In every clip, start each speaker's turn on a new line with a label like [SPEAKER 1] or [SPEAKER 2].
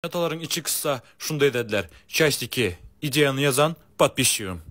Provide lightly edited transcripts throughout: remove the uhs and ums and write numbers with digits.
[SPEAKER 1] Atalaryň içi kyssa şunday dediler. Часть 2. Ideýany ýazan podpisçigim.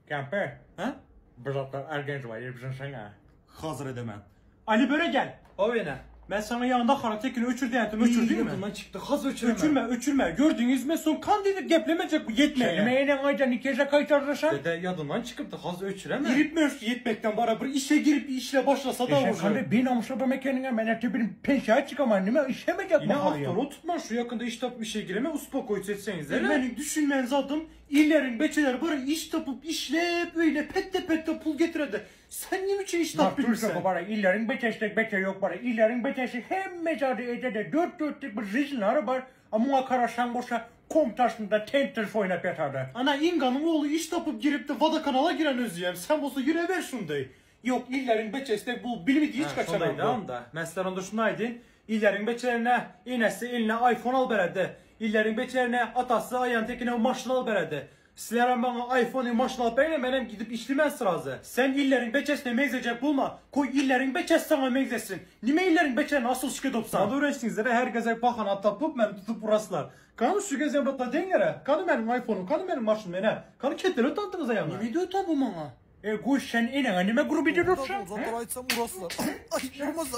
[SPEAKER 2] Kemper, hä? Bir zatlar organizować edipsiň sen-ä.
[SPEAKER 1] Hazır edemen.
[SPEAKER 2] Ali böre gel. Hawa ene. Men saňa ýaňy nahara tekini öçür diýendim, öçürdiňmi?
[SPEAKER 1] Ýadymdan çykdy, haz öçüremem.
[SPEAKER 2] Öçürme, öçürme. Gördüňizmi, soň kan diýip geplemejek bu ýetmeýä. Sen nime eneň aýdan ikeje gaýtardyşaň?
[SPEAKER 1] Dede ýadymdan çykypdy, haz öçüremem.
[SPEAKER 2] Girip möwsü ýetmekden bara bir işe girip işle başlasa da
[SPEAKER 3] Sen
[SPEAKER 2] uje.
[SPEAKER 3] kanday binamysly adam ekeniňä, men ertir bir pensiýa çykaman, nime işlemejek
[SPEAKER 2] Ine
[SPEAKER 3] mahalyýam.
[SPEAKER 2] awtor otutman şu ýakynda iş tapyp işe gireme uspokoýts etseňizele. Meniň düşünmän zadym illerin beçeleri bara iş tapyp işlep öýüne petde petde pul getirede sen nime üçin iş tapyp bilmisen.
[SPEAKER 3] Bara illeriň beçeside beçe ýok bara illeriň beçesi hemme zady edede dört dörtlük bir žiznlary bar a muňa garaşaň bolsa komtasynda tentis oýnap ýatarda.
[SPEAKER 2] Ana Inganyň ogly iş tapyp giripdi wodokanala giren özüýem sen bolsa ýüreber şunday. Ýok illeriň beçeside bu bilmidi hiç kaçanam
[SPEAKER 1] Şondaýda onda. Meselen onda şuny aýdyn. Illeriň beçelerine enesi eline iPhone alyp bererdi. Illeriň beçelerine atasy aýan tekine maşyn alyp bererdi. Sizlerem maňa iPhone maşyn alyp beriňler menem gidip işlemen srazy.
[SPEAKER 2] Sen illeriň beçesine meňzejek bolma. Koý illeriň beçesi saňa meňzesin. Nime illeriň beçelerine asylşyk edopsan.
[SPEAKER 1] Maňa öwrenişdiňizlere her gezek bahana tapyp meni tutup uraslar. Kany şu gezem ratla deňlere. Kany meniň iPhone'um kany meniň maşynym ene. Kany ketdele utandyňyz aýaňa.
[SPEAKER 2] Nime diýotan bu maňa?
[SPEAKER 3] E goş sen eneňe nime grup edip dursaň?
[SPEAKER 4] Zatlar aýtsam uraslar. Ay vurmasa.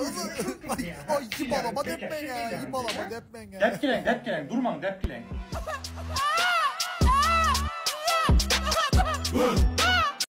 [SPEAKER 4] Ay ay yibalama depmeň ha. Yibalama depmeň ha.
[SPEAKER 2] Depkileň depkileň durmaň depkileň.